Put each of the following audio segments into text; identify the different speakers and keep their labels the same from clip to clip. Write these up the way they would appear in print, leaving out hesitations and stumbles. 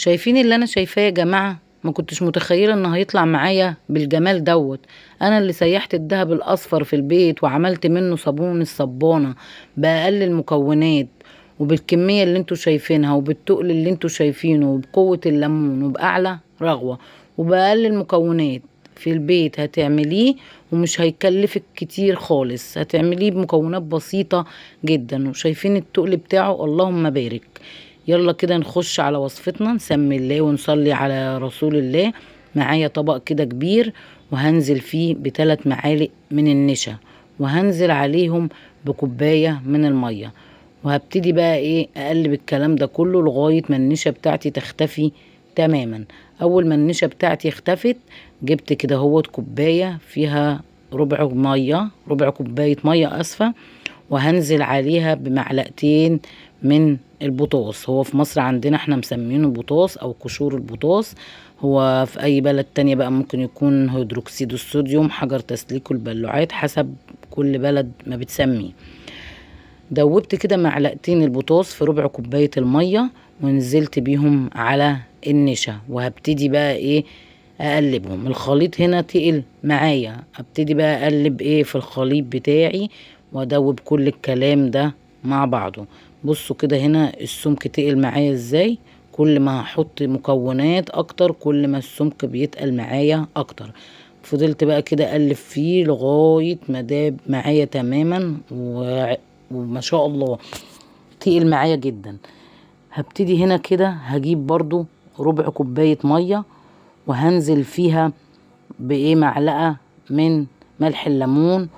Speaker 1: شايفين اللي انا شايفاه يا جماعة؟ ما كنتش متخيلة ان هيطلع معايا بالجمال دوت. انا اللي سيحت الذهب الاصفر في البيت وعملت منه صابون الصبانة باقل المكونات وبالكمية اللي انتوا شايفينها وبالتقل اللي انتوا شايفينه وبقوة الليمون وبأعلى رغوة وبأقل المكونات في البيت. هتعمليه ومش هيكلفك كتير خالص، هتعمليه بمكونات بسيطة جدا. وشايفين التقل بتاعه، اللهم بارك. يلا كده نخش على وصفتنا، نسمي الله ونصلي على رسول الله. معايا طبق كده كبير وهنزل فيه ب3 معالق من النشا، وهنزل عليهم بكوباية من المية، وهبتدي بقى اقلب الكلام ده كله لغاية ما النشا بتاعتي تختفي تماما. اول ما النشا بتاعتي اختفت جبت كده اهوت كوباية فيها ربع مية، ربع كوباية مية اسفة، وهنزل عليها بمعلقتين من البطاطس. هو في مصر عندنا احنا مسمينه بطاطس او قشور البطاطس، هو في اي بلد تانية بقى ممكن يكون هيدروكسيد الصوديوم، حجر تسليك البلوعات، حسب كل بلد ما بتسميه. دوبت كده معلقتين البطاطس في ربع كوباية المية ونزلت بيهم على النشا، وهبتدي بقى اقلبهم. الخليط هنا تقل معايا، ابتدي بقى اقلب في الخليط بتاعي وادوب كل الكلام ده مع بعضه. بصوا كده هنا السمك تقل معايا ازاي، كل ما هحط مكونات اكتر كل ما السمك بيتقل معايا اكتر. فضلت بقى كده اقلب فيه لغاية ما داب معايا تماما، وما شاء الله تقل معايا جدا. هبتدي هنا كده هجيب برضو ربع كوباية مية وهنزل فيها بايه معلقة من ملح الليمون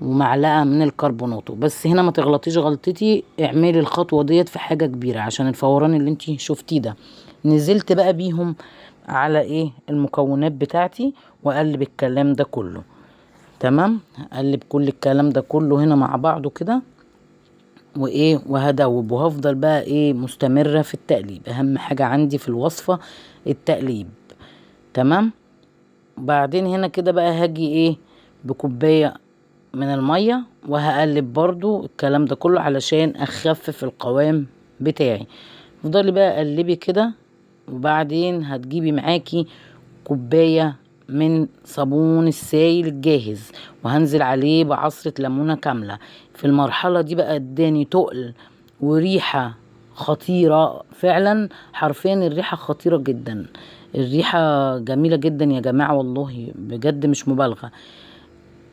Speaker 1: ومعلقة من الكربوناتو. بس هنا ما تغلطيش غلطتي، اعملي الخطوة ديت في حاجة كبيرة عشان الفوران اللي انتي شفتيه ده. نزلت بقى بيهم على المكونات بتاعتي واقلب الكلام ده كله. تمام، اقلب كل الكلام ده كله هنا مع بعضه كده وهدوب، وهفضل بقى مستمرة في التقليب. اهم حاجة عندي في الوصفة التقليب. تمام، بعدين هنا كده بقى هاجي بكوباية من المية وهقلب برضو الكلام ده كله علشان اخفف القوام بتاعي. افضلي بقى قلبي كده، وبعدين هتجيبي معاكي كوباية من صابون السايل الجاهز وهنزل عليه بعصرة ليمونة كاملة. في المرحلة دي بقى اداني تقل وريحة خطيرة فعلا، حرفيا الريحة خطيرة جدا، الريحة جميلة جدا يا جماعة والله بجد مش مبالغة.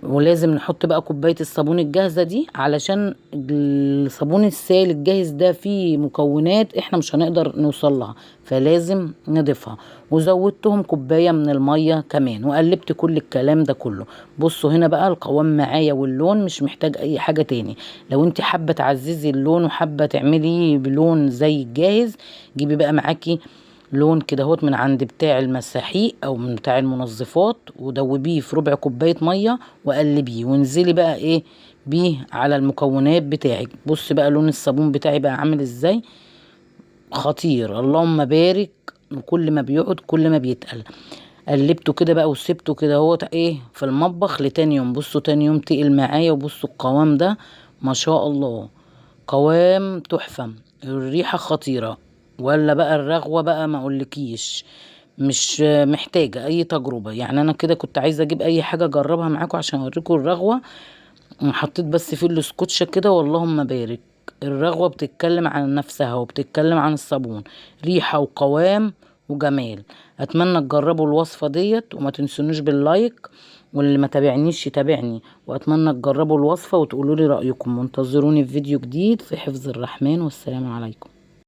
Speaker 1: ولازم نحط بقى كوباية الصابون الجاهزة دي علشان الصابون السائل الجاهز ده فيه مكونات احنا مش هنقدر نوصل لها، فلازم نضيفها. وزودتهم كوباية من المية كمان وقلبت كل الكلام ده كله. بصوا هنا بقى القوام معايا واللون مش محتاج اي حاجة تاني. لو انت حابة تعززي اللون وحابة تعملي بلون زي الجاهز جيبي بقى معاكي لون كده اهوت من عند بتاع المساحيق او من بتاع المنظفات ودوبيه في ربع كوباية مية وقلبيه وانزلي بقى بيه على المكونات بتاعك. بص بقى لون الصابون بتاعي بقى عامل ازاي، خطير اللهم بارك. وكل ما بيقعد كل ما بيتقل. قلبته كده بقى وسبته كده اهوت في المطبخ لتاني يوم. بصوا تاني يوم تقل معايا، وبصوا القوام ده ما شاء الله قوام تحفة، الريحة خطيرة. ولا بقى الرغوة بقى ما اقولكيش، مش محتاجة اي تجربة. انا كده كنت عايزة اجيب اي حاجة اجربها معاكم عشان اوريكم الرغوة، حطيت بس في السكوتشة كده واللهم بارك. الرغوة بتتكلم عن نفسها وبتتكلم عن الصابون، ريحة وقوام وجمال. اتمنى تجربوا الوصفة ديت وما تنسونوش باللايك، واللي ما تابعنيش يتابعني، واتمنى تجربوا الوصفة وتقولوا لي رأيكم. وانتظروني في فيديو جديد. في حفظ الرحمن، والسلام عليكم.